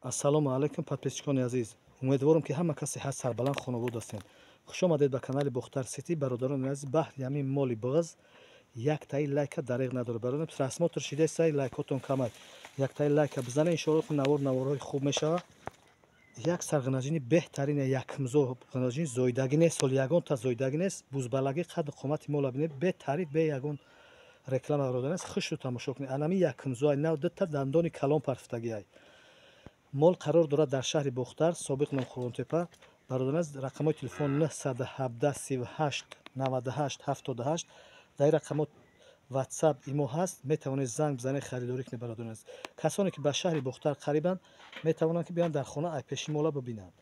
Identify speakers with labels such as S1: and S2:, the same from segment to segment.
S1: Ассалому алайкум, подписчикони азиз. Умедворам, ки ҳама касе ҳаст, сарбаланд, хонобод ҳастед. Хуш омадед ба канали Бохтар Сити. Бародарони азиз, баҳри ҳамин моли бағз яктаи лайка дареғ надорад. Бародарон, просмотр шидесай, лайкотон камай. Яктаи лайка бизанед, иншоалло, ки навор наворҳои хуб мешавад. Як сар ғинаҷини беҳтарин, якмзо ғинаҷини, зоидагӣ нест, соли ягонта зоидагӣ нест. Бузбалагӣ, қадду қомати мола бинед, бетариф, бе ягон реклама. Бародарон аст, хушу тамошо кунед. Анами якмзоай, нав дута дандони калон парфтагиай. Мол қарор дорад дар шаҳри Бохтар, собиқ ном Хурғонтепа. Бародарон аст, рақамҳои телефон 917 38 98 78. Дар ин рақамҳо WhatsApp, имо ҳаст, метавонед занг бизанед, харидорӣ кунед. Бародарон аст, касоне ки ба шаҳри Бохтар қарибанд, метавонанд, ки биёянд, дар хона айпеши мола бибинанд.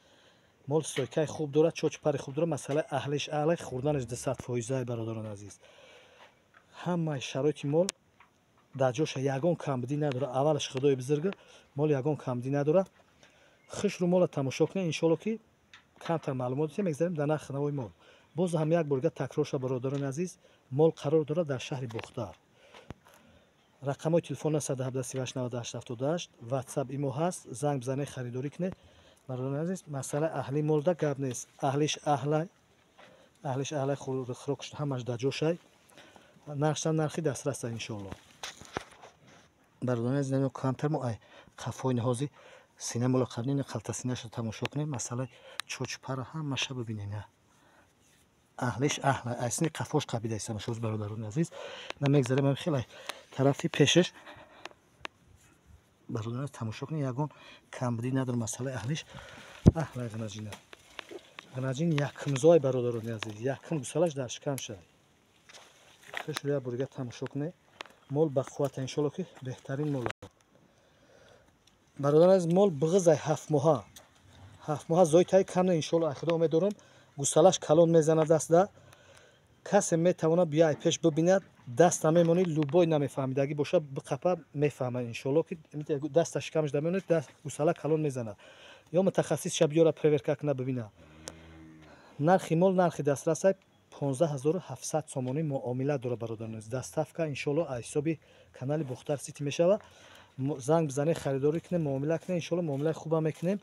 S1: Мол стойкаи хуб дорад, чочу пари хуб дорад, масъалаи аҳлиш аҳлай, хӯрданаш 200 фоизай. Бародарон азиз, ҳамаи шароити мол дар ҷоша, ягон камбудӣ надорад. Аввалаш, худои бузург, мол ягон камбудӣ надорад. Хушрӯ мола тамошо кунед. Иншоалло, ки камтар маълумот дидем, мегзарем дар нархи навои мол. Боз ҳам як борга такрор шава, бародарони азиз, мол қарор дорад дар шаҳри Бохтар, рақамҳои телефон 917 38 98 78, WhatsApp, имо ҳаст, занг бизанед, харидорӣ кунед. Бародарони азиз, масъалаи аҳли молда гап нест, аҳлиш аҳлай, аҳлиш аҳлай, хӯрокш ҳамаш дар ҷошай, нархшам нархи дастраса, иншоалло. Бародарони азиз, камтар мо ай қафои ниҳози сина мола қабнин, қалтасинаша тамошо кунед, масъалаи чочпара ҳамаша бибинед. Аҳлиш аҳла, айсини қафош қабидаистамашоз. Бародарони азиз, намегзарем хеле тарафи пешаш. Бародарон, тамошо кунед, ягон камбудӣ надорад, масъалаи аҳлиш аҳлай. Ғинаҷина, ғинаҷин якмзой. Бародарони азиз, якм гусалаш дар шикам шай. Хушрӯ як борига тамошо кунед. Мол ба қуввата, иншоалло, ки беҳтарин мол. Бародарон азиз, мол бағизай, 7 моҳа, 7 моҳа зоитаи, кам не, иншоалло. Худо умед дорам, гусалаш калон мезанад даста. Касе метавонад бия, ай пеш бибинад, даста мемонӣ. Любой намефаҳмидагӣ боша, биқапа, мефаҳмад, иншоалло, ки даста шикамаш дамемонад, гусала калон мезанад. Ё мутахассисша биёра, проверка куна, бибина. Нархи мол нархи дастрасай, 15 700 сомонӣ муомила дорад. Бародарон, доставка, иншоалло, аз ҳисоби канали Бохтар Сити мешавад. Занг бизанед, харидорӣ кунед, муомила кунед. Иншоалло, муомилаи хубам мекунем.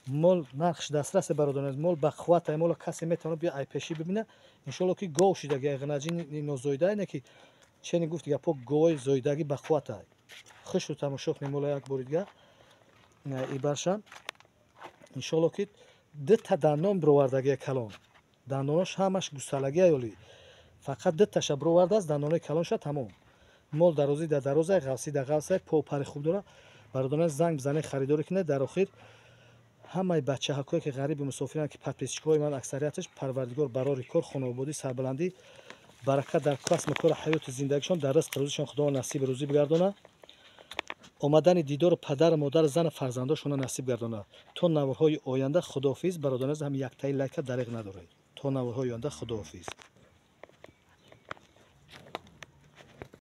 S1: Мол нархш дастрасе, бародарон, мол ба қуввата. Мола касе метавонад бия, айпешӣ бибина. Иншоалло, ки гов шидаги, ғинаҷини нозоида не, ки чени гуфти гапо, говои зоидагӣ ба қуввата. Хушу тамошо кунед мола як бори дига ибаршам. Иншоалло, ки дута дандон бировардагия калон, дандонош ҳамаш гусалагия, ёли фақат дуташа бировардааст, дандонои калонша, тамом. Мол дарозӣ да дарозай, ғафсӣ да ғафсай, попари хуб дорад. Бародарон, занг бизанед, харидорӣ кунед. Дар охир, ҳамаи бачаҳакое, ки ғариби мусофиранд, ки подписчикҳои ман аксарияташ, Парвардигор барори кор, хонободӣ, сарбаландӣ, баракат дар касму кори, ҳаёти зиндагишон, дар ризқи рӯзишон Худо насиби рӯзӣ бигардонад, омадани дидору падару модару зану фарзандошонро насиб гардонад. То наворҳои оянда, худоҳофиз. Бародарон, ҳам яктаи лайка дареғ надоред. То наворҳои оянда, худоҳофиз.